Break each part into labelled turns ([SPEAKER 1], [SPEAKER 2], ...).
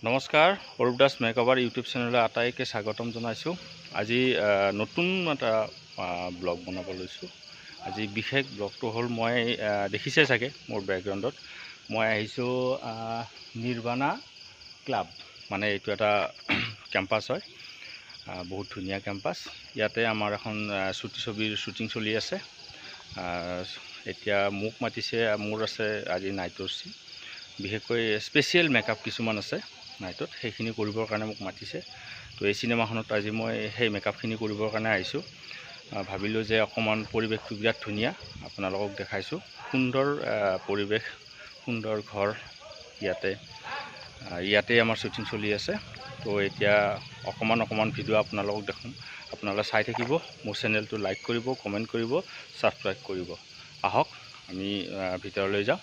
[SPEAKER 1] নমস্কাৰ, Arup Das makeover YouTube চেনেললৈ আটাইকে স্বাগতম জনাইছোঁ। আজি নতুন এটা ব্লগ বনাব লৈছোঁ। আজি বিশেষ ব্লগটো হ'ল, মই দেখিছে চাগে মোৰ বেকগ্ৰাউণ্ডত, মই আহিছোঁ নিৰ্বাণা ক্লাব, মানে এইটো এটা কেম্পাছ হয়, বহুত ধুনীয়া কেম্পাছ। ইয়াতে আমাৰ এখন চুটি ছবিৰ শ্বুটিং চলি আছে। এতিয়া মোক মাতিছে, মোৰ আছে আজি নাইটৰ চিন, বিশেষকৈ স্পেচিয়েল মেকআপ কিছুমান আছে নাইটত, সেইখিনি কৰিবৰ কাৰণে মোক মাতিছে। তো এই চিনেমাখনত আজি মই সেই মেকআপখিনি কৰিবৰ কাৰণে আহিছোঁ। ভাবিলোঁ যে অকণমান পৰিৱেশটো বিৰাট ধুনীয়া, আপোনালোকক দেখাইছোঁ। সুন্দৰ পৰিৱেশ, সুন্দৰ ঘৰ, ইয়াতে আমাৰ শ্বুটিং চলি আছে। তো এতিয়া অকণমান অকণমান ভিডিঅ' আপোনালোকক দেখোঁ, আপোনালোকে চাই থাকিব। মোৰ চেনেলটো লাইক কৰিব, কমেণ্ট কৰিব, ছাবস্ক্ৰাইব কৰিব। আহক আমি ভিতৰলৈ যাওঁ,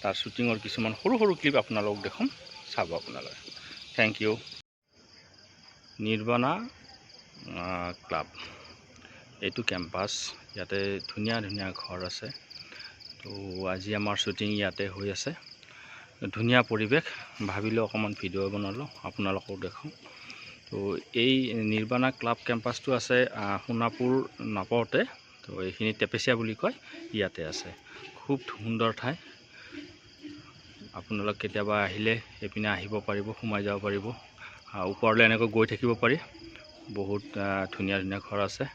[SPEAKER 1] তাৰ শ্বুটিঙৰ কিছুমান সৰু সৰু ক্লিপ আপোনালোকক দেখোঁ, চাব আপোনালোকে। Thank you. Nirvana club, এইটো কেম্পাছ, ইয়াতে ধুনীয়া ধুনীয়া ঘৰ আছে। তো আজি আমাৰ শ্বুটিং ইয়াতে হৈ আছে। ধুনীয়া পৰিৱেশ, ভাবিলোঁ অকণমান ভিডিঅ' বনালোঁ, আপোনালোকক দেখাওঁ। তো এই নিৰ্বাণা ক্লাব কেম্পাছটো আছে সোণাপুৰ নাপাওঁতে, তো এইখিনি টেপেচীয়া বুলি কয়, ইয়াতে আছে। খুব সুন্দৰ ঠাই, আপোনালোক কেতিয়াবা আহিলে এইপিনে আহিব পাৰিব, সোমাই যাব পাৰিব। ওপৰলৈ এনেকৈ গৈ থাকিব পাৰি, বহুত ধুনীয়া ধুনীয়া ঘৰ আছে।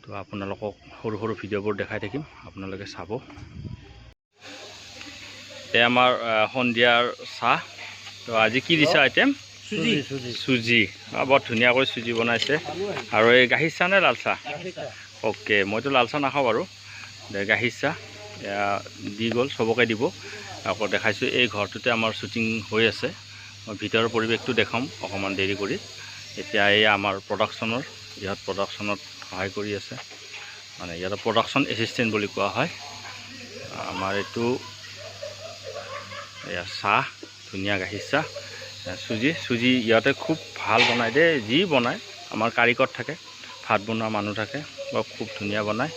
[SPEAKER 1] তো আপোনালোকক সৰু সৰু ভিডিঅ'বোৰ দেখাই থাকিম, আপোনালোকে চাব। এই আমাৰ সন্ধিয়াৰ চাহ। তো আজি কি দিছে আইটেম? চুজি। বৰ ধুনীয়াকৈ চুজি বনাইছে। আৰু এই গাখীৰ চাহ নে লাল চাহ? অ'কে, মইতো লাল চাহ নাখাওঁ বাৰু। গাখীৰ চাহ এয়া দি গ'ল, চবকে দিব। আকৌ দেখাইছোঁ, এই ঘৰটোতে আমাৰ শ্বুটিং হৈ আছে। মই ভিতৰৰ পৰিৱেশটো দেখাম অকণমান দেৰি কৰি। এতিয়া এই আমাৰ প্ৰডাকশ্যনৰ, ইহঁত প্ৰডাকশ্যনত সহায় কৰি আছে, মানে ইয়াতে প্ৰডাকশ্যন এছিষ্টেণ্ট বুলি কোৱা হয়। আমাৰ এইটো এয়া চাহ, ধুনীয়া গাখীৰ চাহ, চুজি। চুজি ইয়াতে খুব ভাল বনায় দেই, যি বনায় আমাৰ কাৰিকৰ থাকে, ভাত বনোৱা মানুহ থাকে, বৰ খুব ধুনীয়া বনায়।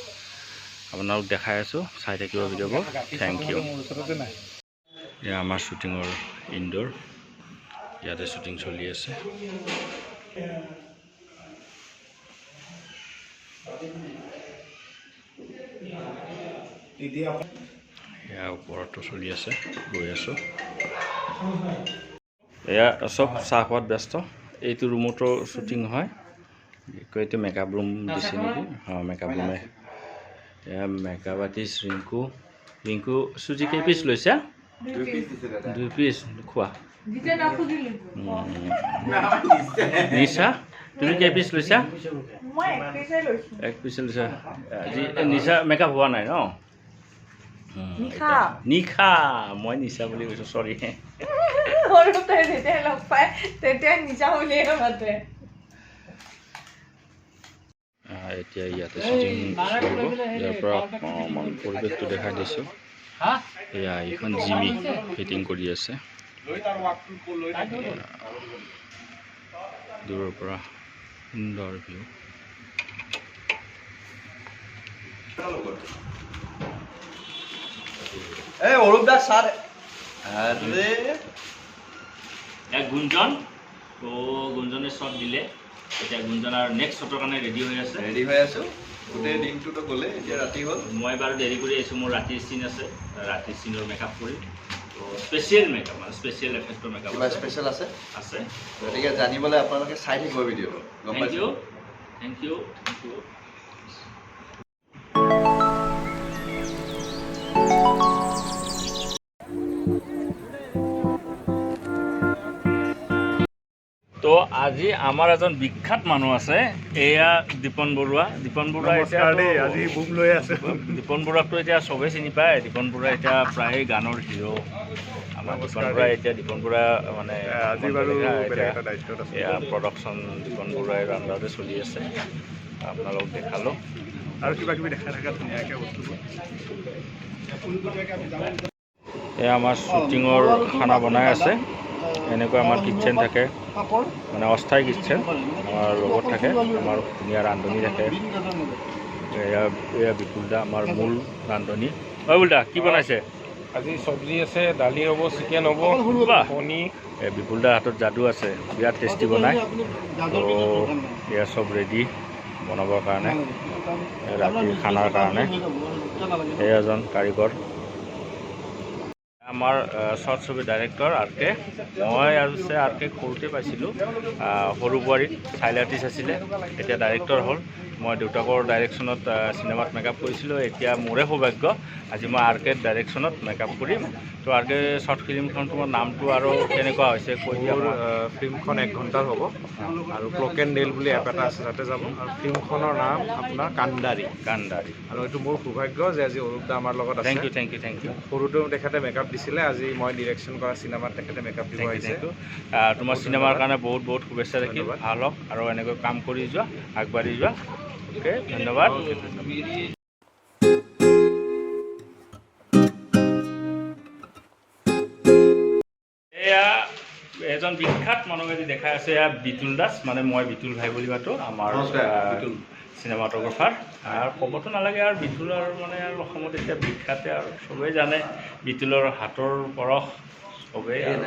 [SPEAKER 1] আপোনালোক দেখাই আছোঁ, চাই থাকিব ভিডিঅ'বোৰ। Thank you. এয়া আমাৰ শ্বুটিঙৰ ইনডোৰ, ইয়াতে শ্বুটিং চলি আছে। এয়া ওপৰতো চলি আছে, গৈ আছোঁ। এয়া চব চাহ খোৱাত ব্যস্ত। এইটো ৰুমতো শ্বুটিং হয়, এইটো মেকআপ ৰুম দিছে নেকি? অঁ, মেকআপ ৰুমে। এয়া মেকআপ আৰ্টিষ্ট ৰিংকু। ৰিংকু, চুজি কেই পিচ লৈছা? দুই পিচ। খোৱা। নিচা, তুমি কেই পিচ লৈছা? এক পিচ লৈছা। আজি নিচা মেকআপ হোৱা নাই ন? নিশা, মই নিচা বুলি কৈছোঁ, চৰি। এতিয়া ইয়াতে শ্বুটিং চলিব। ইয়াৰ পৰা অকণমান পৰিৱেশটো দেখাই দিছোঁ। এয়া এইখন জিমি ফিটিং কৰি আছে, দূৰৰ পৰা সুন্দৰ ভিউ। গুঞ্জন, তো গুঞ্জনে শ্বট দিলে। এতিয়া গুঞ্জন আৰু নেক্সট শ্বটৰ কাৰণে ৰেডি হৈ আছে।
[SPEAKER 2] ৰেডি হৈ আছোঁ, গোটেই দিনটোতো গ'লে, এতিয়া ৰাতি হ'ল।
[SPEAKER 1] মই বাৰু দেৰি কৰি আহিছোঁ, মোৰ ৰাতিৰ চিন আছে, ৰাতিৰ চিনৰ মেকআপ কৰিম। তো স্পেচিয়েল মেকআপ, মানে স্পেচিয়েল এফেক্টৰ মেকআপ।
[SPEAKER 2] কিবা স্পেচিয়েল আছে?
[SPEAKER 1] আছে।
[SPEAKER 2] গতিকে জানিবলৈ আপোনালোকে চাই থাকিব ভিডিঅ'টো, গম
[SPEAKER 1] পাইছে। Thank you, thank you. তো আজি আমাৰ এজন বিখ্যাত মানুহ আছে, এয়া দীপন বৰুৱা। দীপন বৰুৱা এতিয়া
[SPEAKER 3] আজি বুম লৈ আছে।
[SPEAKER 1] দীপন বৰুৱাকতো এতিয়া চবেই চিনি পায়। দীপন বৰুৱা এতিয়া প্ৰায় গানৰ হিৰ' আমাৰ দীপন বৰুৱা। এতিয়া দীপন বৰুৱা মানে এয়া প্ৰডাকশ্যন দীপন বৰুৱাৰ আণ্ডাৰতে চলি আছে। আপোনালোক দেখালোঁ
[SPEAKER 3] আৰু কিবা কিবি দেখাই থাকে ধুনীয়াকৈ বস্তুবোৰ।
[SPEAKER 1] এয়া আমাৰ শ্বুটিঙৰ খানা বনাই আছে। এনেকুৱা আমাৰ কিটচেন থাকে, মানে অস্থায়ী কিটচেন আমাৰ লগত থাকে, আমাৰ ধুনীয়া ৰান্ধনি থাকে। এয়া এয়া বিপুল দা, আমাৰ মূল ৰান্ধনি। ঐ বুলদা, কি বনাইছে?
[SPEAKER 4] আজি চব্জি আছে, দালি হ'ব, চিকেন হ'ব, কণী।
[SPEAKER 1] বিপুল দাৰ হাতত যাদু আছে, বিৰাট টেষ্টি বনায়। তো এয়া চব ৰেডি বনাবৰ কাৰণে, ৰাতিৰ খানাৰ কাৰণে। এই এজন কাৰিকৰ, আমাৰ শ্বৰ্ট ছবি ডাইৰেক্টৰ আৰ কে। মই আৰু আৰ কে সৰুতে পাইছিলোঁ, সৰু বোৱাৰীত চাইল্ড আৰ্টিষ্ট আছিলে, এতিয়া ডাইৰেক্টৰ হ'ল। মই দেউতাকৰ ডাইৰেকশ্যনত চিনেমাত মেকআপ কৰিছিলোঁ, এতিয়া মোৰে সৌভাগ্য আজি মই আৰ কে ডাইৰেকশ্যনত মেকআপ কৰিম। তো আৰ কে শ্বৰ্ট ফিল্মখন তোমাৰ নামটো আৰু কেনেকুৱা হৈছে কৈ দিয়া।
[SPEAKER 4] মোৰ ফিল্মখন 1 ঘণ্টাৰ হ'ব আৰু ক্লক এণ্ড ডেল বুলি এপ এটা আছে, তাতে যাব। আৰু ফিল্মখনৰ নাম আপোনাৰ কান্দাৰী।
[SPEAKER 1] কান্দাৰী।
[SPEAKER 4] আৰু এইটো মোৰ সৌভাগ্য যে আজি অৰূপ দা আমাৰ লগত আছে।
[SPEAKER 1] Thank you, thank you, thank you.
[SPEAKER 4] সৰুতেও তেখেতে মেকআপ দিছিলে, আজি মই ডিৰেকশ্যন কৰা চিনেমাত তেখেতে মেকআপ দিব
[SPEAKER 1] thank U,
[SPEAKER 4] আহিছে।
[SPEAKER 1] Thank U. তোমাৰ চিনেমাৰ কাৰণে বহুত বহুত শুভেচ্ছা থাকিল।
[SPEAKER 4] ধন্যবাদ।
[SPEAKER 1] ভাল হওক আৰু এনেকৈ কাম কৰি যোৱা, আগবাঢ়ি যোৱা। অ'কে, ধন্যবাদ। এয়া এজন বিখ্যাত মানুহ আজি দেখাই আছে, এয়া বিতুল দাস, মানে মই বিতুল ভাই বুলি মাতো, আমাৰ
[SPEAKER 2] নমস্কাৰ, বিতুল।
[SPEAKER 1] চিনেমাটোগ্ৰাফাৰ। আৰু ক'বতো নালাগে আৰু বিতুল আৰু মানে আৰু অসমত এতিয়া বিখ্যাতে আৰু চবেই জানে বিতুলৰ হাতৰ পৰশ চবেই। আৰু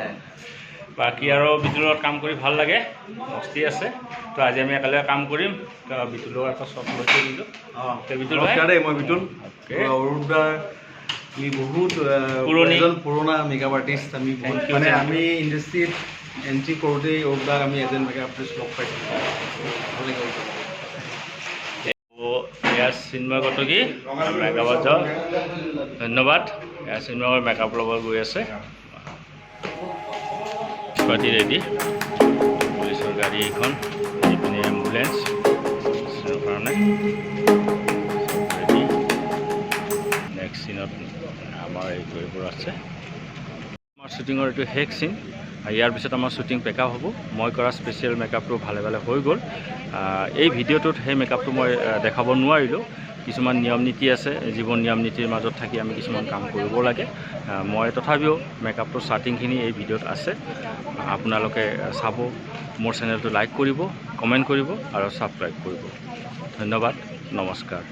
[SPEAKER 1] বাকী আৰু বিতুলৰ কাম কৰি ভাল লাগে, মস্তি আছে। তো আজি আমি একেলগে কাম কৰিম। তো বিতুলৰ এটা চক লৈ থৈ দিলোঁ। তো বিতুল ভাই।
[SPEAKER 2] নমস্কাৰ দেই, মই বিতুল।
[SPEAKER 1] অ'কে।
[SPEAKER 2] অৰূপ দাৰ আমি বহুত
[SPEAKER 1] পুৰণি।
[SPEAKER 2] এজন পুৰণা মেকআপ আৰ্টিষ্ট। আমি বহুত
[SPEAKER 1] Thank you,
[SPEAKER 2] মানে
[SPEAKER 1] thank you.
[SPEAKER 2] আমি ইণ্ডাষ্ট্ৰীত এণ্ট্ৰি কৰোঁতেই অৰূপ দাক আমি এজন মেকআপ আৰ্টিষ্ট লগ পাইছিলোঁ। ভাল লাগে অৰূপ দাক।
[SPEAKER 1] তো এয়া চিন্ময় কটকী মেকআপত যাওঁ, ধন্যবাদ। এয়া চিন্ময় মেকআপ ল'ব গৈ আছে। পাতি ৰেডি, পুলিচৰ গাড়ী এইখন, এইপিনে এম্বুলেঞ্চ কাৰণে ৰেডি। নেক্সট চিনত আমাৰ এইটো এইবোৰ আছে। আমাৰ শ্বুটিঙৰ এইটো শেষ চিন, ইয়াৰ পিছত আমাৰ শ্বুটিং পেকআপ হ'ব। মই কৰা স্পেচিয়েল মেকআপটো ভালে ভালে হৈ গ'ল। এই ভিডিঅ'টোত সেই মেকআপটো মই দেখাব নোৱাৰিলোঁ। কিছুমান নিয়ম নীতি আছে, যিবোৰ নিয়ম নীতিৰ মাজত থাকি আমি কিছুমান কাম কৰিব লাগে। মই তথাপিও মেকআপটোৰ ষ্টাৰ্টিংখিনি এই ভিডিঅ'ত আছে, আপোনালোকে চাব। মোৰ চেনেলটো লাইক কৰিব, কমেণ্ট কৰিব আৰু ছাবস্ক্ৰাইব কৰিব। ধন্যবাদ, নমস্কাৰ।